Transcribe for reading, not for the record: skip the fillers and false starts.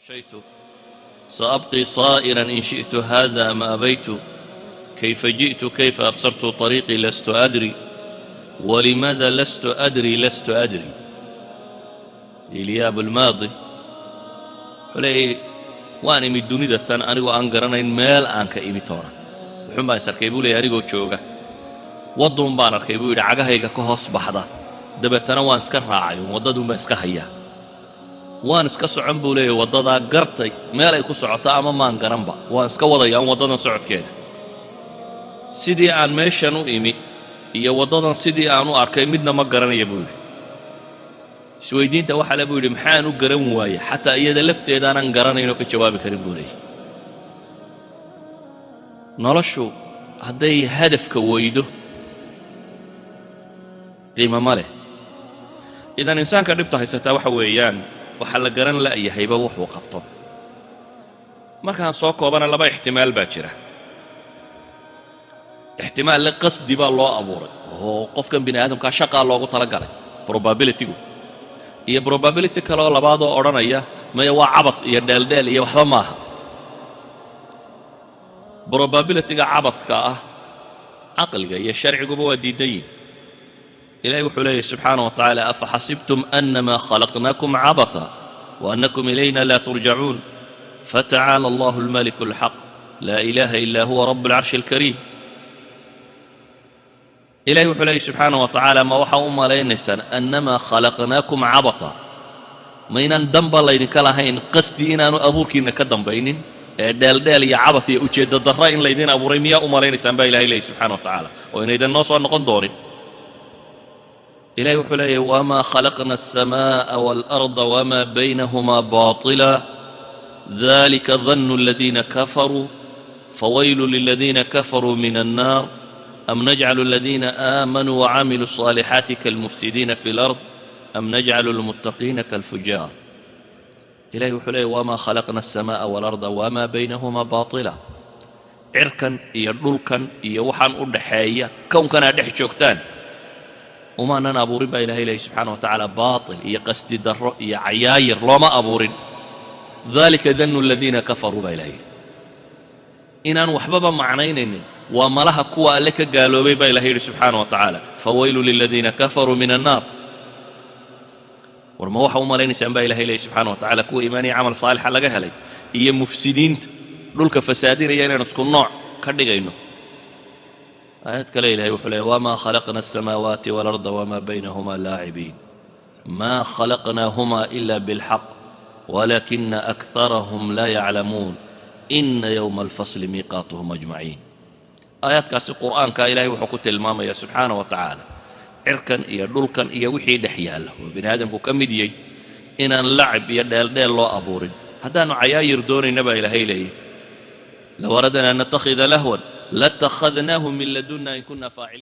مشيت سأبقي صائرا إن شئت هذا أم أبيت، كيف جئت، كيف أبصرت طريقي، لست أدري، ولماذا لست أدري، لست أدري. Ilyaab Almaadi wuxuu leeyay: waan imid dunida tan anigoo aan garanayn meel aan ka imi toona. Wuxuun baan is arkay, buu leeyay, anigoo jooga. Wadduun baan arkay, buu yidhi, cagahayga ka hoos baxda. Dabeetana waan iska raacay, waddaduun baan iska hayaa, waan iska socon, buu leeyahy. Waddadaa gartay meel ay ku socoto ama maan garanba, waan iska wadaya un waddadan socodkeeda. Sidii aan meeshan u imi iyo waddadan sidii aan u arkay midna ma garanaya, buu yidhi. Isweydiinta waxaa le, buu yidhi, maxaan u garan waayey? Xataa iyada lafteedaanan garanaynoo ka jawaabi karin, buu leeyahy. Noloshu hadday hadafka weydo, qiimo ma leh. Idan insaanka dhibta haysataa waxa weeyaan waxaa la garan la'yahayba wuxuu qabto. Markaan soo koobana, laba ixtimaal baa jira. Ixtimaal le qasdi baa loo abuuray oo qofkan bini aadamkaa shaqaa loogu talagalay, probabilitygu, iyo probability kaleoo labaadoo odhanaya maya, waa cabad iyo dheeldheel iyo waxba maaha. Probabilityga cabadka ah caqliga iyo sharciguba waa diidan yihin. Ilahay wuxuu leeyahy subxaana wa tacaala: أفحسبتم أنما خلقناكم عبثا وأنكم إلينا لا ترجعون فتعالى الله الملك الحق لا إله إلا هو رب العرش الكريم. Ilahay wuxuu leeyay subxaana wa tacaala: ma waxaa u malaynaysaan أنما خلقناكم عبثا, ma inaan danba laydinka lahayn, qasdi inaanu abuurkiinna ka dambaynin, ee dheeldheel iyo cabath iyo ujeeddo darra in laydin abuuray miyaa u malaynaysaan, baa Ilahay leeyay subxana wa tacaala, oo inaydan noo soo noqon doonin? Ilahay wuxuu leeyahy: وما خلقنا السماء والأرض وما بينهما باطلا ذلك ظن الذين كفروا فويل للذين كفروا من النار أم نجعل الذين آمنوا وعملوا الصالحات كالمفسدين في الأرض أم نجعل المتقين كالفجار. Ilahay wuxuu leeyay: وما خلقنا السماء والأرض وما بينهما باطلا. Cirkan iyo dhulkan iyo waxaan u dhaxeeya, kownkanaa dhex joogtaan, umaanan abuurin, baa Ilahay leeyay subxaana wa tacaala, baatil iyo qasdi darro iyo cayaayir looma abuurin. ذلك ظن الذين كفروا, baa Ilahay yidhi. Inaan waxbaba macnaynaynin waa malaha kuwa Alle ka gaaloobay, baa Ilahay yidhi subxaana wa tacaala. فويل للذين كفروا من النار. War ma waxa u malaynaysaan, baa Ilahay leeyay subxana wa tacala, kuwa iimaaniya camal saalixa laga helay iyo mufsidiinta dhulka fasaadinaya inaynu isku nooc ka dhigayno? Aayad kale Ilahay wuxuu leeyay: وما خلقنا السماوات والأرض وما بينهما لاعبين ما خلقناهما إلا بالحق ولكن أكثرهم لا يعلمون إن يوم الفصل ميقاتهم أجمعين. Aayaadkaasi Qur'aanka Ilahay wuxuu ku tilmaamaya subxaana wa tacaala cirkan iyo dhulkan iyo wixii dhex yaalla oo bini aadamku ka mid yahy inaan lacib iyo dheeldheel loo abuurin. Haddaannu cayaayir doonayna, baa Ilaahay leeyahy, لو أردنا أن نتخذ لهوا لاتخذناه من لدنا إن كنا فاعلين.